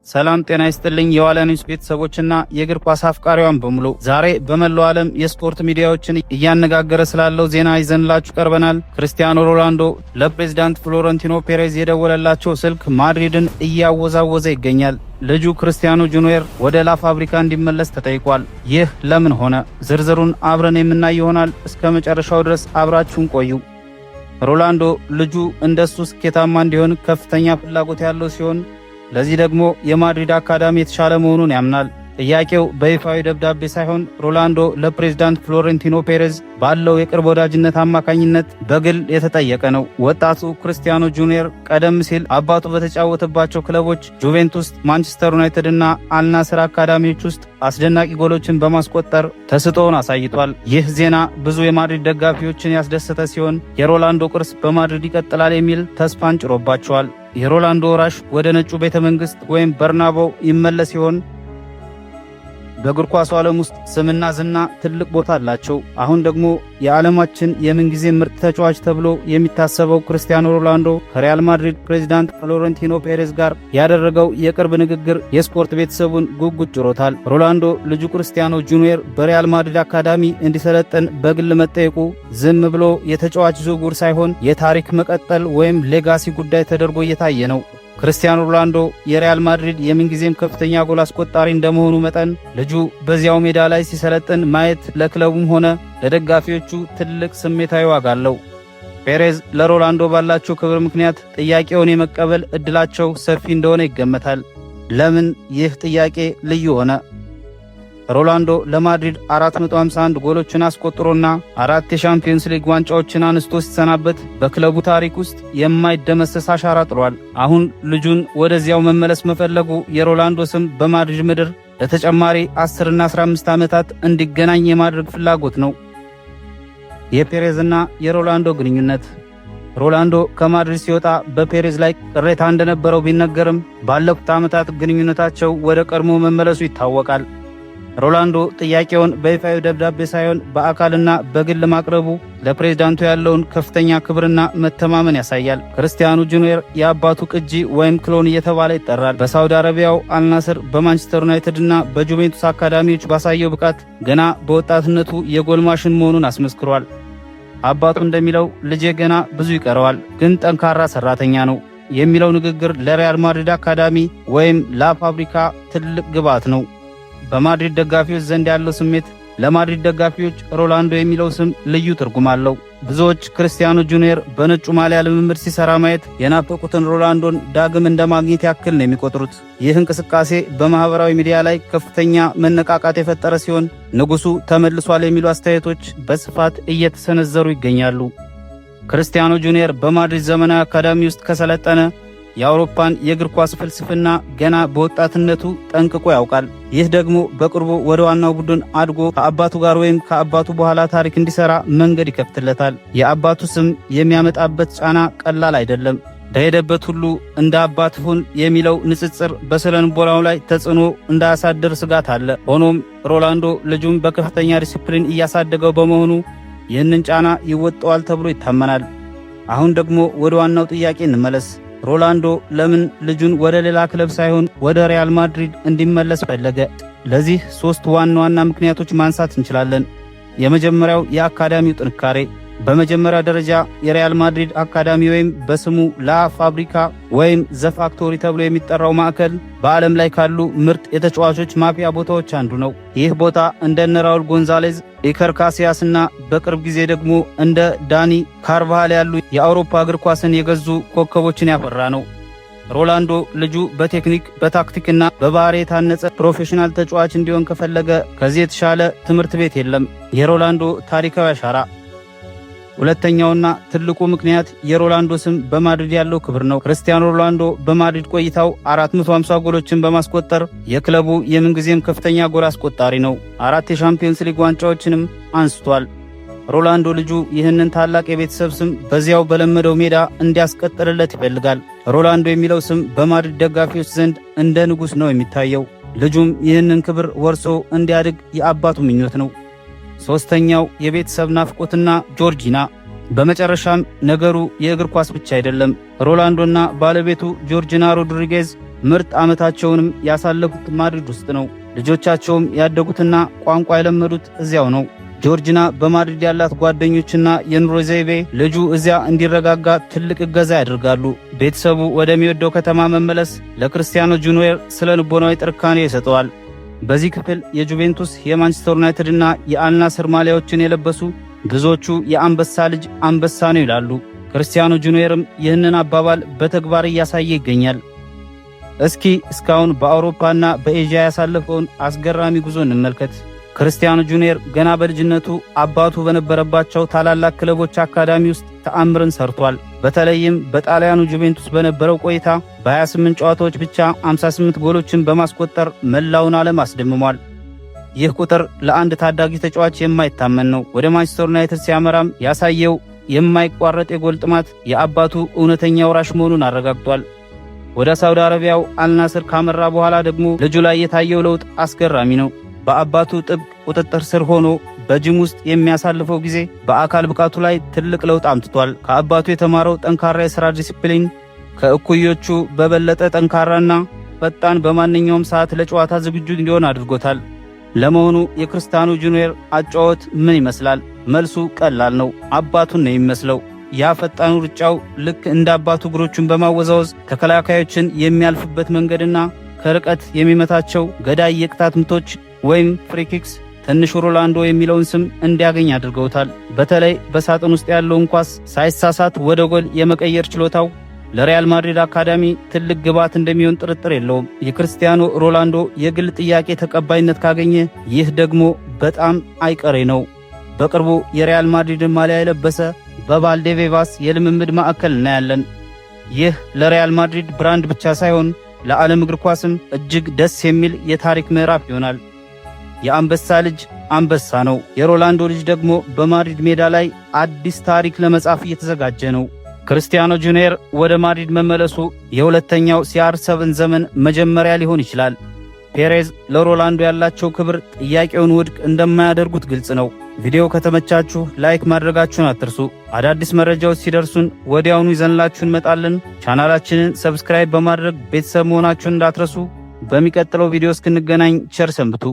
ሰላም ጤና ይስጥልኝ የዋልያ ኒውስ ቤተሰቦችና የእግር ኳስ አፍቃሪያን በሙሉ፣ ዛሬ በመላው ዓለም የስፖርት ሚዲያዎችን እያነጋገረ ስላለው ዜና ይዘንላችሁ ቀርበናል። ክርስቲያኖ ሮናልዶ ለፕሬዝዳንት ፍሎረንቲኖ ፔሬዝ የደወለላቸው ስልክ ማድሪድን እያወዛወዘ ይገኛል። ልጁ ክርስቲያኖ ጁኒየር ወደ ላ ፋብሪካ እንዲመለስ ተጠይቋል። ይህ ለምን ሆነ? ዝርዝሩን አብረን የምናይ ይሆናል። እስከ መጨረሻው ድረስ አብራችሁን ቆዩ። ሮናልዶ ልጁ እንደሱ ስኬታማ እንዲሆን ከፍተኛ ፍላጎት ያለው ሲሆን፣ ለዚህ ደግሞ የማድሪድ አካዳሚ የተሻለ መሆኑን ያምናል። ጥያቄው በይፋዊ ደብዳቤ ሳይሆን ሮናልዶ ለፕሬዝዳንት ፍሎሬንቲኖ ፔሬዝ ባለው የቅርብ ወዳጅነት አማካኝነት በግል የተጠየቀ ነው። ወጣቱ ክርስቲያኖ ጁኒየር ቀደም ሲል አባቱ በተጫወተባቸው ክለቦች ጁቬንቱስ፣ ማንቸስተር ዩናይትድ እና አልናስር አካዳሚዎች ውስጥ አስደናቂ ጎሎችን በማስቆጠር ተሰጥኦውን አሳይቷል። ይህ ዜና ብዙ የማድሪድ ደጋፊዎችን ያስደሰተ ሲሆን፣ የሮናልዶ ቅርስ በማድሪድ ይቀጥላል የሚል ተስፋን ጭሮባቸዋል። የሮናልዶ ወራሽ ወደ ነጩ ቤተ መንግሥት ወይም በርናቦው ይመለስ ይሆን? በእግር ኳሱ ዓለም ውስጥ ስምና ዝና ትልቅ ቦታ አላቸው። አሁን ደግሞ የዓለማችን የምንጊዜ ምርጥ ተጫዋች ተብሎ የሚታሰበው ክርስቲያኖ ሮናልዶ ከሪያል ማድሪድ ፕሬዚዳንት ፍሎረንቲኖ ፔሬዝ ጋር ያደረገው የቅርብ ንግግር የስፖርት ቤተሰቡን ጉጉት ጭሮታል። ሮናልዶ ልጁ ክርስቲያኖ ጁኒየር በሪያል ማድሪድ አካዳሚ እንዲሰለጥን በግል መጠየቁ ዝም ብሎ የተጫዋች ዝውውር ሳይሆን የታሪክ መቀጠል ወይም legacy ጉዳይ ተደርጎ እየታየ ነው። ክርስቲያኖ ሮናልዶ የሪያል ማድሪድ የምንጊዜም ከፍተኛ ጎል አስቆጣሪ እንደመሆኑ መጠን፣ ልጁ በዚያው ሜዳ ላይ ሲሰለጥን ማየት ለክለቡም ሆነ ለደጋፊዎቹ ትልቅ ስሜታዊ ዋጋ አለው። ፔሬዝ ለሮናልዶ ባላቸው ክብር ምክንያት ጥያቄውን የመቀበል ዕድላቸው ሰፊ እንደሆነ ይገመታል። ለምን ይህ ጥያቄ ልዩ ሆነ? ሮናልዶ ለማድሪድ 451 ጎሎችን አስቆጥሮና አራት የሻምፒዮንስ ሊግ ዋንጫዎችን አንስቶ ሲሰናበት በክለቡ ታሪክ ውስጥ የማይደመሰስ አሻራ ጥሏል። አሁን ልጁን ወደዚያው መመለስ መፈለጉ የሮናልዶ ስም በማድሪድ ምድር ለተጨማሪ 10 እና 15 ዓመታት እንዲገናኝ የማድረግ ፍላጎት ነው። የፔሬዝና የሮናልዶ ግንኙነት። ሮናልዶ ከማድሪድ ሲወጣ በፔሬዝ ላይ ቅሬታ እንደነበረው ቢነገርም፣ ባለፉት ዓመታት ግንኙነታቸው ወደ ቀድሞ መመለሱ ይታወቃል። ሮናልዶ ጥያቄውን በይፋዊ ደብዳቤ ሳይሆን በአካልና በግል ማቅረቡ ለፕሬዝዳንቱ ያለውን ከፍተኛ ክብርና መተማመን ያሳያል። ክርስቲያኖ ጁኒየር የአባቱ ቅጂ ወይም clone እየተባለ ይጠራል። በሳውዲ አረቢያው አልናስር፣ በማንቸስተር ዩናይትድ እና በጁቬንቱስ አካዳሚዎች ባሳየው ብቃት ገና በወጣትነቱ የጎል ማሽን መሆኑን አስመስክሯል። አባቱ እንደሚለው "ልጄ ገና ብዙ ይቀረዋል፣ ግን ጠንካራ ሰራተኛ ነው" የሚለው ንግግር ለሪያል ማድሪድ አካዳሚ ወይም ላ ፋብሪካ ትልቅ ግብዓት ነው። በማድሪድ ደጋፊዎች ዘንድ ያለው ስሜት። ለማድሪድ ደጋፊዎች ሮናልዶ የሚለው ስም ልዩ ትርጉም አለው። ብዙዎች ክርስቲያኖ ጁኒየር በነጩ ማሊያ ልምምድ ሲሰራ ማየት የናፈቁትን ሮናልዶን ዳግም እንደማግኘት ያክል ነው የሚቆጥሩት። ይህ እንቅስቃሴ በማኅበራዊ ሚዲያ ላይ ከፍተኛ መነቃቃት የፈጠረ ሲሆን፣ ንጉሱ ተመልሷል የሚሉ አስተያየቶች በስፋት እየተሰነዘሩ ይገኛሉ። ክርስቲያኖ ጁኒየር በማድሪድ ዘመናዊ አካዳሚ ውስጥ ከሰለጠነ የአውሮፓን የእግር ኳስ ፍልስፍና ገና በወጣትነቱ ጠንቅቆ ያውቃል። ይህ ደግሞ በቅርቡ ወደ ዋናው ቡድን አድጎ ከአባቱ ጋር ወይም ከአባቱ በኋላ ታሪክ እንዲሰራ መንገድ ይከፍትለታል። የአባቱ ስም የሚያመጣበት ጫና ቀላል አይደለም። በሄደበት ሁሉ እንደ አባት ሁን የሚለው ንጽጽር በስነ ልቦናው ላይ ተጽዕኖ እንዳያሳድር ስጋት አለ። ሆኖም ሮናልዶ ልጁን በከፍተኛ ዲሲፕሊን እያሳደገው በመሆኑ ይህንን ጫና ይወጣዋል ተብሎ ይታመናል። አሁን ደግሞ ወደ ዋናው ጥያቄ እንመለስ። ሮናልዶ ለምን ልጁን ወደ ሌላ ክለብ ሳይሆን ወደ ሪያል ማድሪድ እንዲመለስ ፈለገ? ለዚህ ሶስት ዋና ዋና ምክንያቶች ማንሳት እንችላለን። የመጀመሪያው የአካዳሚው ጥንካሬ። በመጀመሪያ ደረጃ የሪያል ማድሪድ አካዳሚ ወይም በስሙ ላ ፋብሪካ ወይም The Factory ተብሎ የሚጠራው ማዕከል በዓለም ላይ ካሉ ምርጥ የተጫዋቾች ማፍያ ቦታዎች አንዱ ነው። ይህ ቦታ እንደነ ራውል ጎንዛሌዝ፣ ኢከር ካሲያስ እና በቅርብ ጊዜ ደግሞ እንደ ዳኒ ካርቫሃል ያሉ የአውሮፓ እግር ኳስን የገዙ ኮከቦችን ያፈራ ነው። ሮናልዶ ልጁ በቴክኒክ፣ በታክቲክና በባህሪ የታነጸ ፕሮፌሽናል ተጫዋች እንዲሆን ከፈለገ ከዚህ የተሻለ ትምህርት ቤት የለም። የሮናልዶ ታሪካዊ አሻራ። ሁለተኛውና ትልቁ ምክንያት የሮናልዶ ስም በማድሪድ ያለው ክብር ነው። ክርስቲያኖ ሮናልዶ በማድሪድ ቆይታው 450 ጎሎችን በማስቆጠር የክለቡ የምንጊዜም ከፍተኛ ጎል አስቆጣሪ ነው። አራት የሻምፒዮንስ ሊግ ዋንጫዎችንም አንስቷል። ሮናልዶ ልጁ ይህንን ታላቅ የቤተሰብ ስም በዚያው በለመደው ሜዳ እንዲያስቀጥልለት ይፈልጋል። ሮናልዶ የሚለው ስም በማድሪድ ደጋፊዎች ዘንድ እንደ ንጉሥ ነው የሚታየው። ልጁም ይህንን ክብር ወርሶ እንዲያድግ የአባቱ ምኞት ነው። ሦስተኛው የቤተሰብ ናፍቆትና ጆርጂና። በመጨረሻም ነገሩ የእግር ኳስ ብቻ አይደለም። ሮላንዶና ባለቤቱ ጆርጂና ሮድሪጌዝ ምርጥ ዓመታቸውንም ያሳለፉት ማድሪድ ውስጥ ነው። ልጆቻቸውም ያደጉትና ቋንቋ የለመዱት እዚያው ነው። ጆርጂና በማድሪድ ያላት ጓደኞችና የኑሮ ዘይቤ ልጁ እዚያ እንዲረጋጋ ትልቅ እገዛ ያደርጋሉ። ቤተሰቡ ወደሚወደው ከተማ መመለስ ለክርስቲያኖ ጁኒየር ስነ ልቦናዊ ጥንካሬ ይሰጠዋል። በዚህ ክፍል የጁቬንቱስ፣ የማንቸስተር ዩናይትድ እና የአልናስር ማሊያዎችን የለበሱ ብዙዎቹ የአንበሳ ልጅ አንበሳ ነው ይላሉ። ክርስቲያኖ ጁኒየርም ይህንን አባባል በተግባር እያሳየ ይገኛል። እስኪ እስካሁን በአውሮፓና በኤዥያ ያሳለፈውን አስገራሚ ጉዞ እንመልከት። ክርስቲያኖ ጁኒየር ገና በልጅነቱ አባቱ በነበረባቸው ታላላቅ ክለቦች አካዳሚ ውስጥ ተአምርን ሰርቷል። በተለይም በጣሊያኑ ጁቬንቱስ በነበረው ቆይታ በ28 ጨዋታዎች ብቻ 58 ጎሎችን በማስቆጠር መላውን ዓለም አስደምሟል። ይህ ቁጥር ለአንድ ታዳጊ ተጫዋች የማይታመን ነው። ወደ ማንቸስተር ዩናይትድ ሲያመራም ያሳየው የማይቋረጥ የጎል ጥማት የአባቱ እውነተኛ ወራሽ መሆኑን አረጋግጧል። ወደ ሳውዲ አረቢያው አልናስር ካመራ በኋላ ደግሞ ልጁ ላይ የታየው ለውጥ አስገራሚ ነው። በአባቱ ጥብቅ ቁጥጥር ስር ሆኖ በጂም ውስጥ የሚያሳልፈው ጊዜ በአካል ብቃቱ ላይ ትልቅ ለውጥ አምጥቷል። ከአባቱ የተማረው ጠንካራ የሥራ ዲሲፕሊን ከእኩዮቹ በበለጠ ጠንካራና ፈጣን፣ በማንኛውም ሰዓት ለጨዋታ ዝግጁ እንዲሆን አድርጎታል። ለመሆኑ የክርስቲያኖ ጁኒየር አጨዋወት ምን ይመስላል? መልሱ ቀላል ነው። አባቱን ነው የሚመስለው። ያ ፈጣኑ ሩጫው ልክ እንደ አባቱ እግሮቹን በማወዛወዝ ተከላካዮችን የሚያልፍበት መንገድና ከርቀት የሚመታቸው ገዳይ የቅጣት ምቶች ወይም free kicks ትንሹ ሮላንዶ የሚለውን ስም እንዲያገኝ አድርገውታል። በተለይ በሳጥን ውስጥ ያለውን ኳስ ሳይሳሳት ወደ ጎል የመቀየር ችሎታው ለሪያል ማድሪድ አካዳሚ ትልቅ ግብዓት እንደሚሆን ጥርጥር የለውም። የክርስቲያኖ ሮላንዶ የግል ጥያቄ ተቀባይነት ካገኘ ይህ ደግሞ በጣም አይቀሬ ነው። በቅርቡ የሪያል ማድሪድን ማሊያ የለበሰ በቫልዴቤባስ የልምምድ ማዕከል እናያለን። ይህ ለሪያል ማድሪድ brand ብቻ ሳይሆን ለዓለም እግር ኳስም እጅግ ደስ የሚል የታሪክ ምዕራፍ ይሆናል። የአንበሳ ልጅ አንበሳ ነው። የሮላንዶ ልጅ ደግሞ በማድሪድ ሜዳ ላይ አዲስ ታሪክ ለመጻፍ እየተዘጋጀ ነው። ክርስቲያኖ ጁኒየር ወደ ማድሪድ መመለሱ የሁለተኛው CR7 ዘመን መጀመሪያ ሊሆን ይችላል። ፔሬዝ ለሮላንዶ ያላቸው ክብር ጥያቄውን ውድቅ እንደማያደርጉት ግልጽ ነው። ቪዲዮ ከተመቻችሁ like ማድረጋችሁን አትርሱ። አዳዲስ መረጃዎች ሲደርሱን ወዲያውኑ ይዘንላችሁ እንመጣለን። ቻናላችንን subscribe በማድረግ ቤተሰብ መሆናችሁን እንዳትረሱ። በሚቀጥለው ቪዲዮ እስክንገናኝ ቸር ሰንብቱ።